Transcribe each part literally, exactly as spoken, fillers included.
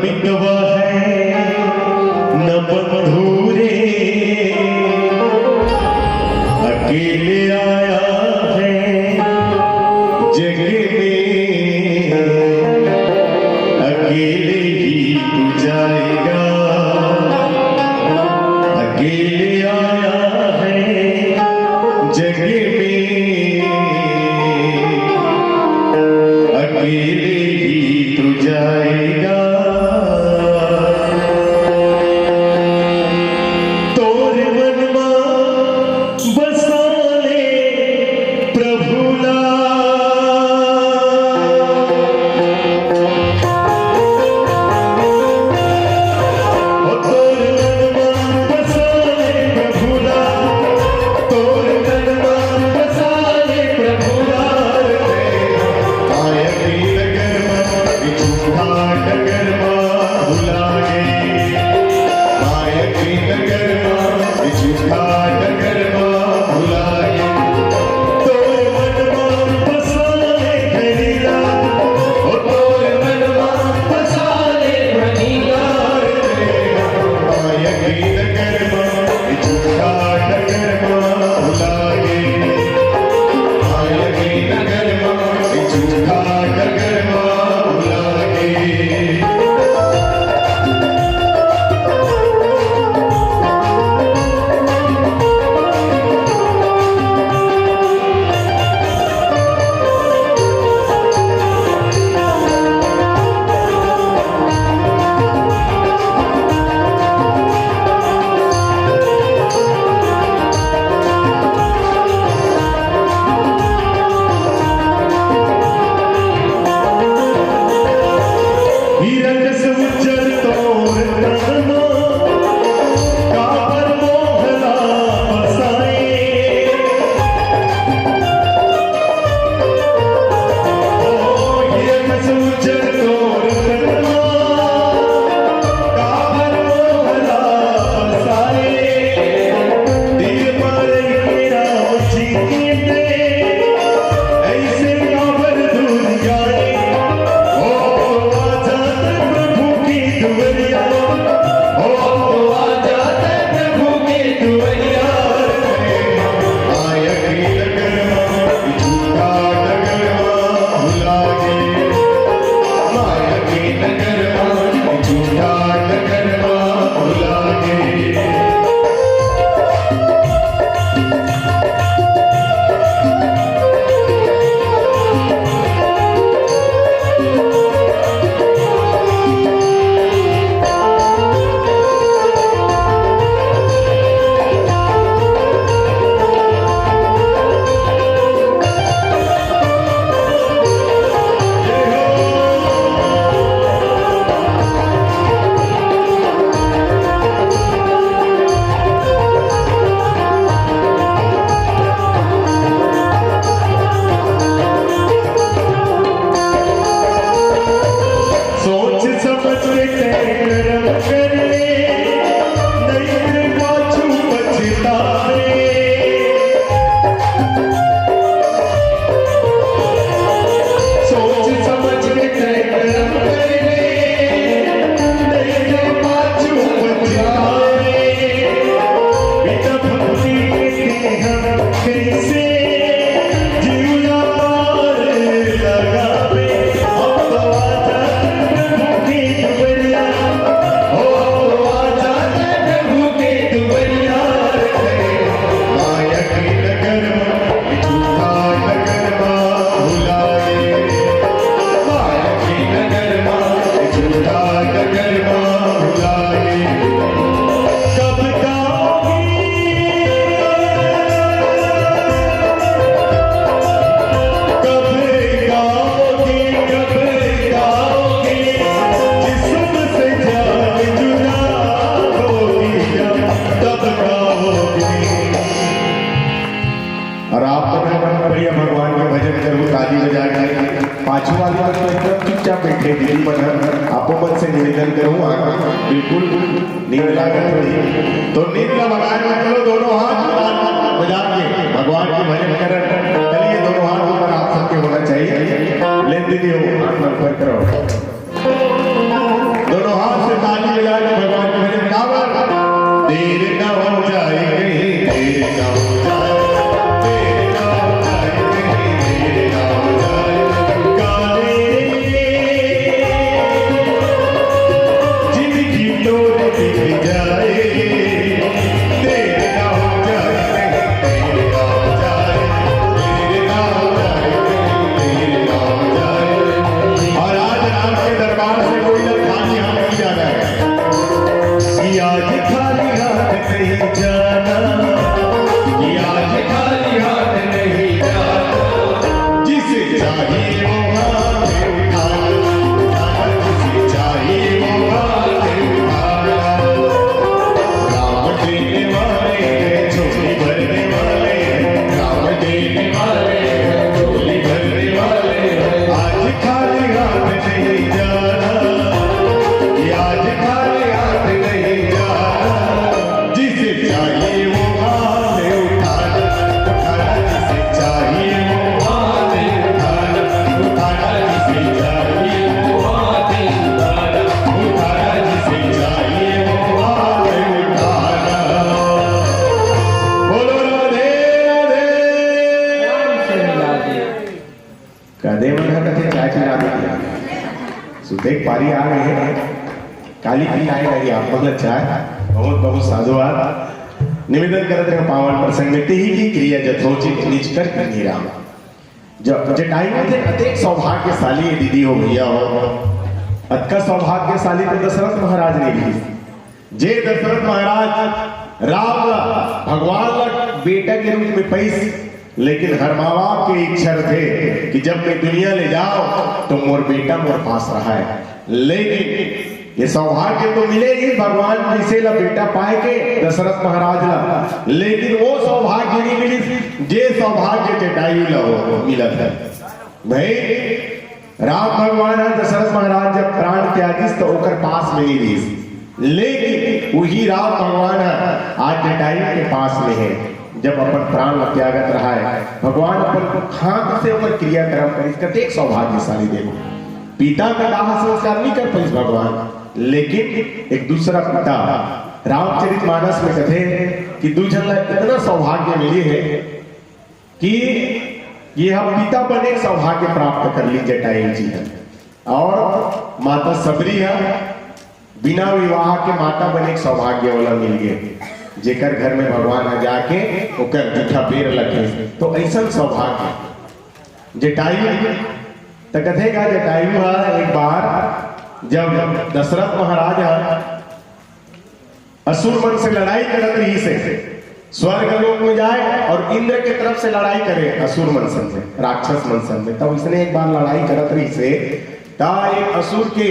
मितवा है न बंधु रे, अकेले आया है जग में, अकेले ही तू जाएगा। अकेले आया है जग में, अकेले ही तू जाएगा। तोर मन मा बसा ले प्रभु ला। ओ तोर मन मा बसा ले प्रभु ला, तोर मन मा बसा ले प्रभु ला रे। माया के नगर मा झूठा डगर मा भुला गे। माया के नगर मा झूठा डगर मा भुला गे। तोर मन मा बसा ले घड़ी ला, ओ तोर मन मा बसा ले घड़ी ला रे। माया के नगर मा झूठा डगर मा भुला गे। माया के नगर मा झूठा डगर मा भुला गे। हीरा जस उज्जर तोर तन मा, काबर मोहला बसाए। ओ हीरा जस उज्जर तोर तन मा, काबर मोहला बसाए। दिल मा रहिके राम जी के प्रेम, अइसे काबर दूर जाए। ओ तो आ जात प्रभु के दुवरिया, ओ तो आ जात प्रभु के दुवरिया। माया के नगर मा झूठा डगर मा भुला गे। माया के नगर मा झूठा डगर मा भुला गे। सोच समझ के तय करम कर ले, नहीं ते पाछू पछतावे। सोच समझ के तय करम कर ले, नहीं ते पाछू पछतावे। बिना भक्ति के हम कइसे जिउला पार लगाबे। अब तो आ जात प्रभु के दुवरिया, ओ अब तो आ जात प्रभु के दुवरिया। माया के नगर मा झूठा डगर मा भुला गे। माया के नगर मा झूठा डगर मा भुला गे। कब गाओगी, कब गाओगी, कब गाओगी, जिस्म से जान जुदा होगी, कब गाओगी। अउ आप मन बढ़िया भगवान के भजन करहू, ताली बजा के। पाछू वाले मन तो एकदम चुपचाप बइठे, दीदी मन ह। आपो मन से निवेदन करहूं, आप बिल्कुल नींद लागत होही, तो नींद ला भगाए मत करो, दोनों हाथ बजा के भगवान के भजन करन। चलिए, दोनों हाथ ऊपर आप सबके होना चाहिए। ले दीदी हो, हाथ ऊपर करो। हाथ से ताली बजा के भगवान को भजन काबर। देर न हो जाए कहीं, देर न हो जाए, देर न हो जाए कहीं, देर न हो जाए। काले जिंदगी तोर बीत जाए, देर न हो जाए कहीं, देर न हो जाए, देर न हो जाए कहीं, देर न हो जाए। और आज राम के दरबार से कोई ना खाली हाथ नहीं जाना है। कि आज खाली हाथ नहीं जाना, कि आज खाली हाथ नहीं जाना। जिसे चाहिए वो हाथ उठाना, उठाना, जिसे चाहिए वो हाथ उठाना। राम देने वाले हैं, झोली भरने वाले हैं, राम देने वाले हैं, झोली भरने वाले हैं। आज खाली हाथ नहीं जाना, आज खाली हाथ नहीं जाना। जिसे चाहिए वो हाथ उठाना, उठाना, जिसे चाहिए वो हाथ उठाना, उठाना, जिसे चाहिए वो हाथ उठाना, उठाना, जिसे चाहिए वो हाथ उठाना। बोलो राधे राधे। कदे मन ह कथे चाय पिला दे। सुते के पारी आ गए हैं। काली पिलाए रही आप मन ल चाय। बहुत बहुत साधुवाद। निवेदन करत रहे पावन प्रसंग में, तेही की क्रिया जथोचित निज कर कीन्ही राम। जब जटायु थे अतेक सौभाग्यशाली, दीदी हो, भैया हो, अतका सौभाग्यशाली तो दशरथ महाराज नहीं रहिस। जे दशरथ महाराज राम ला, भगवान ला बेटा के रूप में पइस, लेकिन हर माँ बाप के इच्छा रथे कि जब मैं दुनिया ले जाओ तो मोर बेटा मोर पास रहाय। लेकिन ये सौभाग्य तो मिले ही भगवान जिसे ला बेटा पाए के दशरथ महाराज ला, लेकिन वो सौभाग्य नहीं मिलिस जे सौभाग्य जटायु ला हो मिलत है। भाई, राम भगवान ह दशरथ महाराज जब प्राण त्यागिस तो ओकर पास में नहीं रहिस, लेकिन वही राम भगवान ह आज जटायु के पास में है। जब अपन प्राण ल त्यागत रहा है, भगवान अपन हाथ से ओकर क्रियाकर्म करिस, कतेक सौभाग्यशाली देखो। पिता का दाह संस्कार नहीं कर पाइस भगवान, लेकिन एक दूसरा पिता, रामचरित मानस में कथे कि दू झन ला इतना सौभाग्य मिली है कि ये हम पिता बने के सौभाग्य प्राप्त कर ली जटायु जी है, और माता सबरी है बिना विवाह के माता बने के सौभाग्य वाला मिल गए, जेकर घर में भगवान आ जाके ओकर जूठा बेर लगे, तो ऐसा सौभाग्य जटायु। तो कथेगा जटायु हा एक बार जब दशरथ महाराज हा असुर मन से लड़ाई करत रहिस हे, स्वर्ग लोक में जाए और इंद्र के तरफ से लड़ाई करे असुर मन संग में, राक्षस मन संग में। तब इसने एक बार लड़ाई करत रहिस हे, ता एक असुर के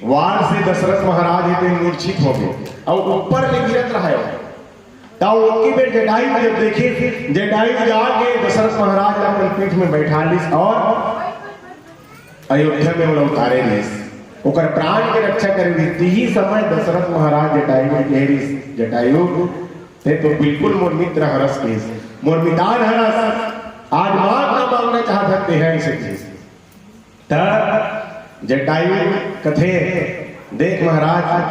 वार से दशरथ महाराज हे ते मूर्छित हो गए और ऊपर ले गिरत रहा है। ता ओतकी बेर जटायु जब देखे, जटायु जाके दशरथ महाराज ला अपन पीठ में बैठा लिस और अयोध्या में ओला उतारे रहिस, ओकर प्राण के रक्षा करे रहिस। तिही समय दशरथ महाराज जटायु के कहे रहिस, "जटायु, ते तो बिल्कुल मोर मित्र हरस," कहिस, "मोर मितान हरस, आज मांग ना मांगना चाहत हस, ते हैं," ऐसे कहिस। त जटायु कथे, "देख महाराज,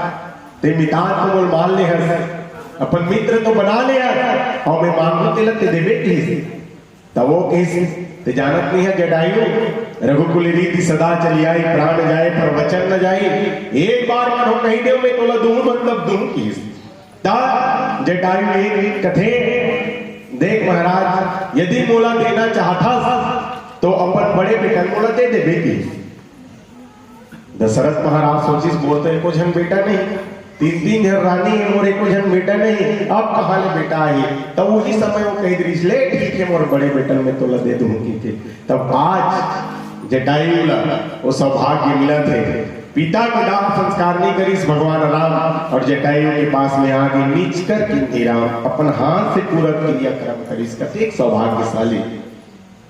ते मितान तो मोर मान ले हस, अपन मित्र तो बना ले हस, और मैं मांगू तेला ते देबे कहिस।" तब वो कहिस, "ते जानत नहीं है जटायु, रघुकुल रीति सदा चली आई, प्राण जाए पर वचन न जाई। एक बार मन हो कही देव, मैं तोला दूं, मतलब दूं," कहिस। ता जटायु एक कथे, "देख महाराज, यदि मोला देना चाहथस तो अपन बड़े बेटा मोला दे देबे," कहिस। दशरथ महाराज सोचिस, "मोर तो एको झन बेटा नहीं, तीन तीन झन रानी है, मोर एको झन बेटा नहीं, अब कहाँ ले बेटा आही?" तब वही समय वो कह दिस, "ले ठीक है, मोर बड़े बेटन में तोला दे दूँ," कहिके। तब आज जटायु ला वो सौभाग्य मिलत हे, पिता के दाह संस्कार नहीं करिस भगवान राम, और जटायु के पास में आगे निज कर कीन्ही राम, अपन हाथ से पूरा क्रियाकर्म करिस। कतेक सौभाग्यशाली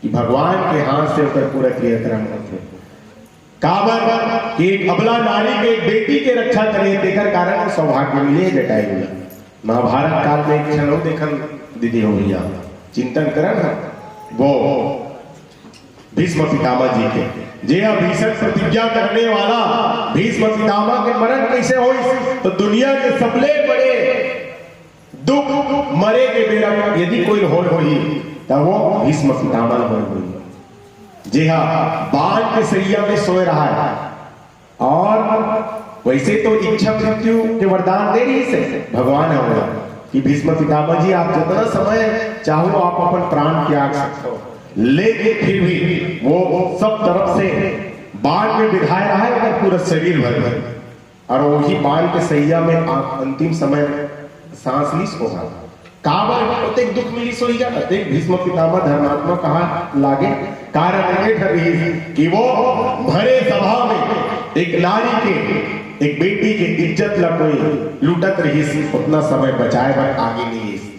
कि भगवान के हाथ से ओकर पूरा क्रियाकर्म होथे। काबर कि एक अबला नारी के, एक बेटी के रक्षा करे, तेकर कारण वो सौभाग्य मिले जटायु ला। महाभारत काल में एक झन अउ देखन दीदी हो भैया, चिंतन करन ह, वो भीष्म पितामह जी के, जे ह भीषण प्रतिज्ञा करने वाला भीष्म पितामह के मरण कैसे होइस, तो दुनिया के सबले बड़े दुख मरे के बेरा यदि कोई होय होही, त वो भीष्म पितामह होय होही, जे ह बाण के सैया में सोए रहा है। और वैसे तो इच्छा मृत्यु के वरदान दे रहिस हे भगवान ह ओला कि भीष्म पितामह जी, आप जितना समय चाहो आप अपन प्राण त्याग सकते हो, लेकिन फिर भी वो सब तरफ से बाण में बिधाए रहा है, ओकर पूरा शरीर भर भर, और वही बाण के सैया में आ-, अंतिम समय सांस लिस होगा। काबर ओतेक दुख मिलिस होही गा, अतेक भीष्म पितामह धर्मात्मा कहा लागे? कारण ये ठन रहिस कि वो भरे सभा में एक नारी के, एक बेटी के इज्जत ला कोई लूटत रहिस, उतना समय बचाए बर आगे नहीं आइस।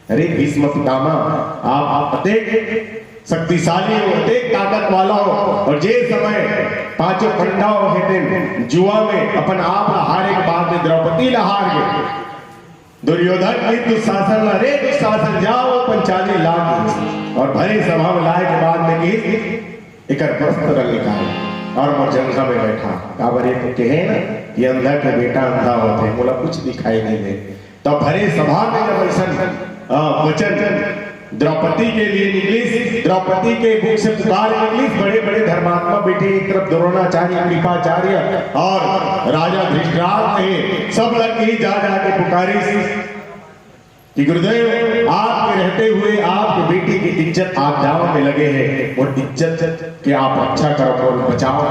अरे भीष्म पितामह, आप, आप अतेक शक्तिशाली हो, अतेक ताकत वाला हो, और जे समय पांचों पंडा हो हे तेन जुआ में अपन आप ला हारे के बाद में द्रौपदी ला हार गए, दुर्योधन कहिस दुशासन ला, "रे दुशासन, जा वो पंचाली ला," कहिस। और भरे सभा में लाए के बाद में कहिस, "एकर वस्त्र निकाल और मोर जंघा में बैठा।" काबर ये तो कहे ना कि अंधा के बेटा अंधा होथे, मोला कुछ दिखाई नहीं दे। तो भरे सभा में जब अइसन, अ, वचन द्रौपदी के लिए निकलिस, द्रौपदी के मुख से पुकार निकलिस, बड़े-बड़े धर्मात्मा बैठे, एक तरफ द्रोणाचार्य, कृपाचार्य और राजा धृतराष्ट्र हे, सब लग के जा, जा के पुकारिस कि गुरुदेव, आपके रहते हुए आपके बेटी की इज्जत आप दाव में लगे हैं, और इज्जत के आप रक्षा करो और बचाओ,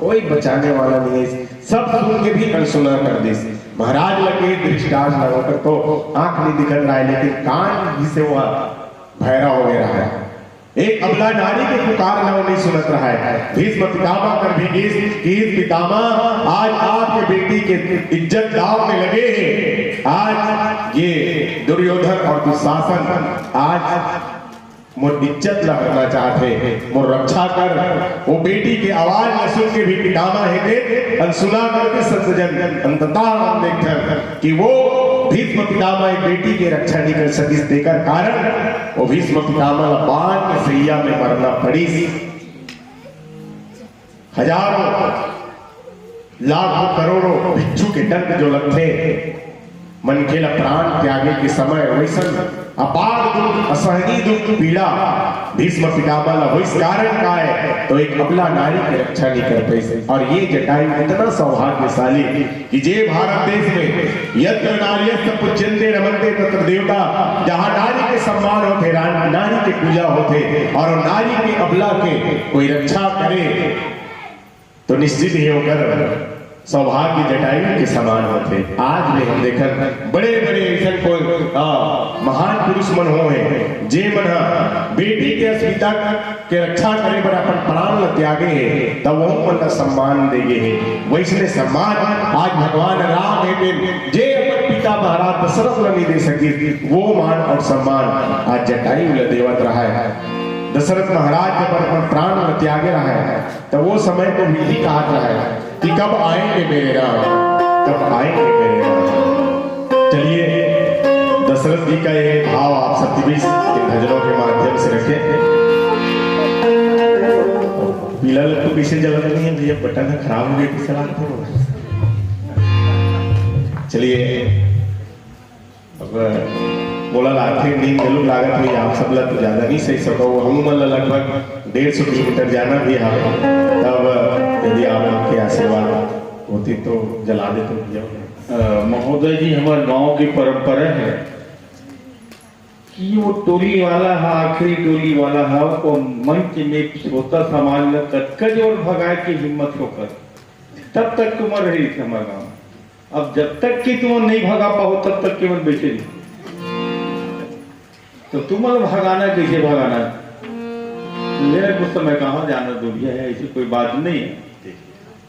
कोई बचाने वाला नहीं है। सब सुन के भी अनसुना कर दिस। महाराज लगे धृतराष्ट्र लगे तो आंख नहीं दिखत रहा है, लेकिन कान ही से वह भैरा हो गया है। एक अबला नारी के पुकार ला नहीं सुनत रहा है। भीष्म पितामह कर भी कहिस कि पितामह, आज आपके बेटी के इज्जत दाव में लगे है। आज ये दुर्योधन और दुशासन आज मोर इज्जत ला हरना चाहत हे, मोर रक्षा कर। वो बेटी के आवाज ला सुन के भी पितामह हे दे अनसुना करके संतजन अंततः हम देखथन कि वो भीष्म पितामह एक बेटी के रक्षा नहीं कर सकिस, तेकर कारण वो भीष्म पितामह ला बाण के सैया में मरना पड़िस। हजारों, लाखों, करोड़ों भिक्षु के डंक जो लगथे, मनखे ला प्राण त्यागे के समय वैसन अपार दुख, असहनीय दुख, पीड़ा भीष्म पितामह ला होइस। कारण का है? तो एक अबला नारी के रक्षा नहीं कर पाइस। और ये जटायु इतना सौभाग्यशाली कि जे भारत देश में यत्र नार्यस्तु पूज्यन्ते रमन्ते तत्र देवता, जहाँ नारी के सम्मान होथे, रा-, नारी के पूजा होथे और नारी के अबला के कोई रक्षा करे, तो निश्चित ही ओकर सौभाग्य जटायु के समान होथे। आज भी हम देखन बड़े-बड़े अइसन कोई, आ, महान पुरुष मन होहे, जे मन ह बेटी के अस्मिता के रक्षा करे बर अपन प्राण ल त्यागे हे, त वहू मन ल सम्मान दे गे हे। वैसने सम्मान आज भगवान राम हे तेन, जे अपन पिता महाराज दशरथ ल नहीं दे सकिस, वो मान और सम्मान आज जटायु ल देवत रहा है। दशरथ महाराज जब अपन प्राण ल त्यागे रहा है, तो वो समय तो यही कहा रहा है कि कब आएंगे मेरे राम, कब आएंगे मेरे राम। चलिए, दशरथ जी का ये भाव आप सभी इन भजनों के माध्यम से रखें। पीला लट्टू कैसे जलत नहीं है भैया, बटन है खराब हो गया, कैसे लागत है? चलिए, अब मोला लागथे नींद घलो लागत होही, आप सब ला तो ज्यादा नहीं सही सको, हम मन ला लगभग डेढ़ सौ किलोमीटर जाना भी है। तब यदि आप लोग के आशीर्वाद होती तो जला देते भैया। अ, महोदय जी, हमारे गांव की परंपरा है कि वो टोली वाला है, आखिरी टोली वाला है, वो मंच में छोटा समाज में कतका जोर भगाए की हिम्मत होकर, तब तक तुम रही थे हमारे गांव। अब जब तक कि तुम नहीं भगा पाओ, तब तक केवल बैठे रहो। तो तुम लोग भगाना, कैसे भगाना? ले कुछ समय कहाँ जाना, दुनिया है, ऐसी कोई बात नहीं है। ठीक,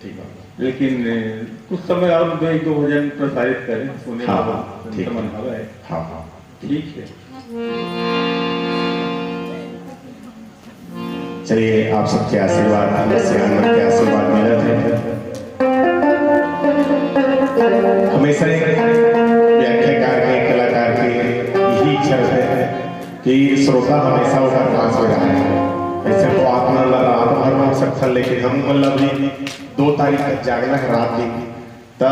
ठीक बात। लेकिन, ए, कुछ समय और दो, एक दो भजन प्रसारित करें, सुने हाँ, वाला हाँ, ठीक। संक्रमण हवा है। हाँ, हाँ। ठीक है। चलिए, आप सबके आशीर्वाद, हमें से आनंद के आशीर्वाद मिलत हे। हमेशा एक व्याख्याकार के, कलाकार के यही इच्छा रहता है कि श्रोता हमेशा ओकर पास में रहे। ऐसे तो आत्मा लगा सब फल लेके हम मतलब भी दो तारीख तक जागना है रात दिन। त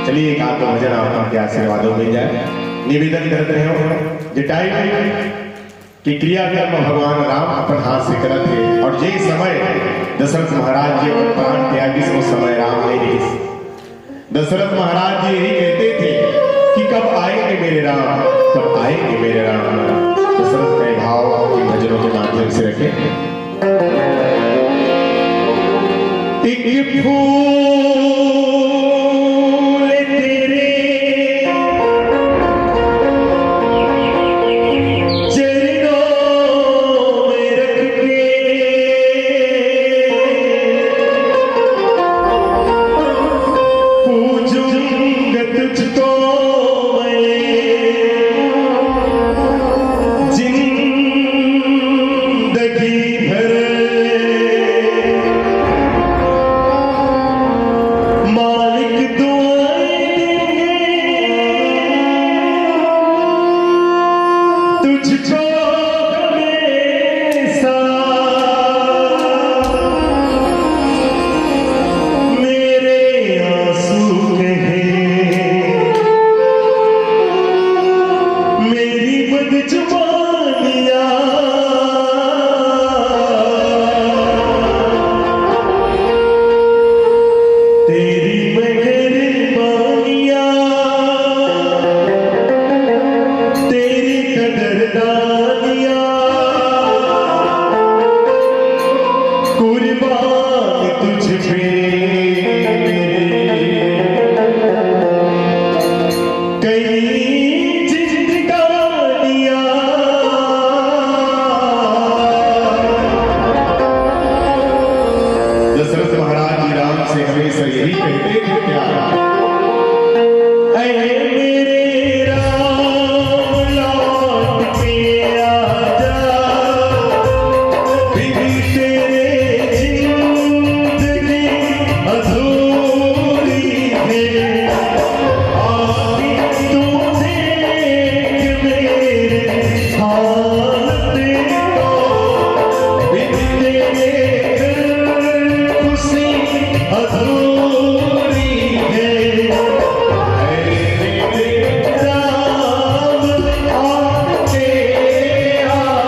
चलिए एक आध दो भजन आप आपके आशीर्वादों में जाए। निवेदन करते हैं जे टाइम कि क्रियाकर्म भगवान राम अपन हाथ से करत हे और जे समय दशरथ महाराज जी अपन प्राण त्यागिस, वो समय राम नहीं रहिस। दशरथ महाराज जी यही कहते थे कि कब आएंगे मेरे राम, कब आएंगे मेरे राम। दशरथ का ये भाव इन भजनों के माध्यम से रखें। एक फूल तेरे चरणों में रख के पूजूंगा तुझको मैं जिंदगी भर। मालिक दुआएं देंगे तुझको हमेशा। मेरे आंसू कहे मेरी बदजुबानियां, तेरी मेहरबानियां, तेरी कदरदानियां, कुर्बान तुझ पे कई जिंदगानियां। दशरथ महाराज जी राम से हमेशा यही कहते थे क्या? ऐ मेरे राम लौट के आजा, बिन तेरे जिंदगी अधूरी है। आके तू देख मेरे हालत को, बिन तेरे खुशी अधूरी है। ऐ मेरे राम आके आजा।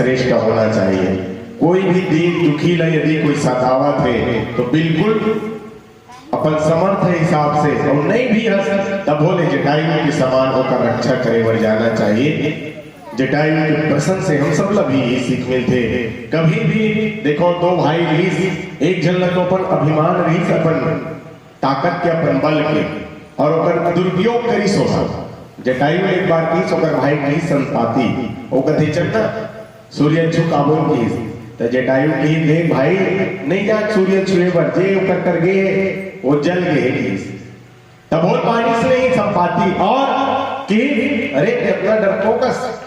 श्रेष्ठ होना चाहिए। कोई भी दीन दुखी ला यदि कोई सतावत हे तो बिल्कुल अपन समर्थ हिसाब से, अउ नहीं भी हस तभो ले जटायु के समान ओकर रक्षा करे बर जाना चाहिए। जटायु के प्रसंग से हम सब ला भी यही सीख मिलथे। कभी भी देखो, दो भाई रिहिस, एक झन ला तो अपन अभिमान रिहिस, अपन ताकत के, अपन बल के, और ओकर दुरुपयोग करिस ओहा। जटायु एक बार किहिस, ओकर भाई किहिस संपाती, ओ कथे, "चल ना, सूर्य छू काबो" किहिस। त जटायु किहिस, "देख भाई, नहीं जा सूर्य छुए बर, जे ओकर कर गे हे, वो जल गे हे" किहिस। तभो ले मानिस नहीं संपाती, और किहिस, "अरे, ते अतना डरपोक अस,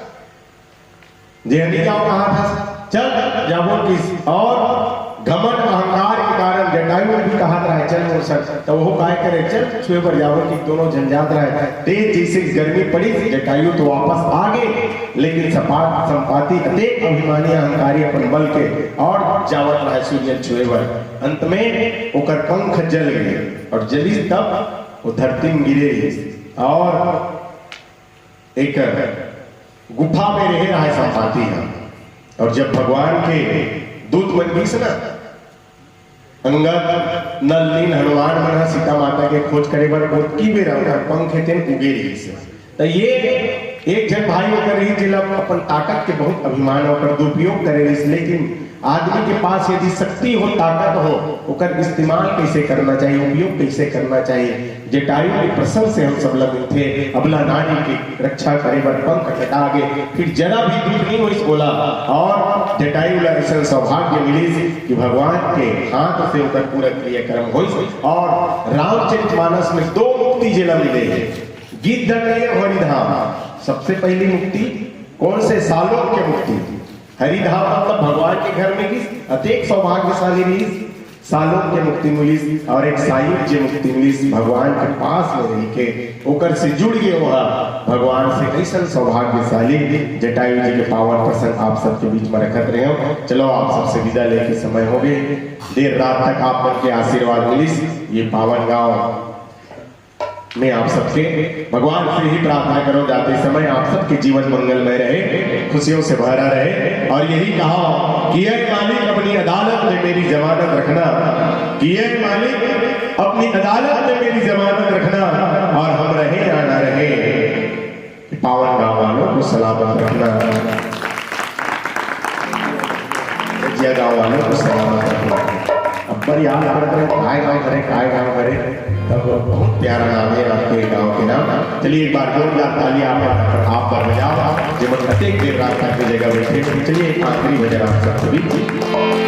जे हनी जाओ कहा था, चल जाबो" किहिस। और घमंड अहंकार के कारण जटायु भी कहत रहे, "चल मोर संग", त वो काय करे, "चल छुए बर जाबो" कि दोनों झन जात रहे। तेज जैसे गर्मी पड़ी, जटायु तो वापस आ गे, लेकिन सपा-, संपाती अतेक अभिमानी अहंकारी अपन बल के और जावत रहे सूर्य छुए बर। अंत में ओकर पंख जल गे और जलिस तब वो धरती में गिरे रिहिस। और एक गुफा में रहे रहा संपाती ह। और जब भगवान के दूत मन गिस ना, अंगद, नल, नील, हनुमान मन ह सीता माता के खोज करे बर ओतकी बेरा ओकर पंख हे तेन उगे रिहिस। त ये एक झन भाई ओकर रिहिस, जेला अपन ताकत के बहुत अभिमान, ओकर दुरुपयोग करे रिहिस, लेकिन आदमी के पास यदि शक्ति हो, ताकत हो, ओकर इस्तेमाल कैसे करना चाहिए, उपयोग कैसे करना चाहिए, जटायु के प्रसंग से हम सब ला मिलथे। अबला नारी के रक्षा करे बर पंख कटा गे, फिर जरा भी दुख नहीं होइस ओला, और जटायु ला अइसन सौभाग्य मिलिस कि भगवान के हाथ से ओकर पूरा क्रियाक्रम होइस। और रामचरितमानस में दो मुक्ति जेला मिले हे, गिद्धकेर हरिधाम। सबसे पहली मुक्ति कौन से? सालोक के मुक्ति। हरिधाम मतलब भगवान के घर में गिस, अतेक सौभाग्यशाली रिहिस, सालोक के मुक्ति मिलिस और एक सायुज्य मुक्ति मिलिस, भगवान के पास में रहिके ओकर से जुड़ गे ओहा। भगवान से अइसन सौभाग्यशाली जटायु जी के पावन प्रसंग आप सबके बीच में रखत रहे हो। चलो, आप सबसे विदा लेके समय हो गे, देर रात तक आप मन के आशीर्वाद मिलिस। ये पावन गांव मैं आप सबके भगवान से ही प्रार्थना करो, जाते समय आप सबके जीवन मंगलमय रहे, खुशियों से भरा रहे। और यही कहा कि ऐ मालिक, अपनी अदालत में मेरी जमानत रखना, कि ऐ मालिक, अपनी अदालत में मेरी जमानत रखना, और हम रहे या ना रहे, पावन गांव वालों को सलामत रखना, जिया गांव वालों को सलामत रखना। अब्बर याद करत रहे, काय गांव हरे, काय गांव हरे, तब बहुत प्यारा नाम है आपके गांव के नाम। चलिए, एक बार जोरदार ताली आप, आप पर बजाओ, जे मन अतेक देर रात तक की जगह बैठे हैं। चलिए, एक आखिरी भजन आप सबके बीच।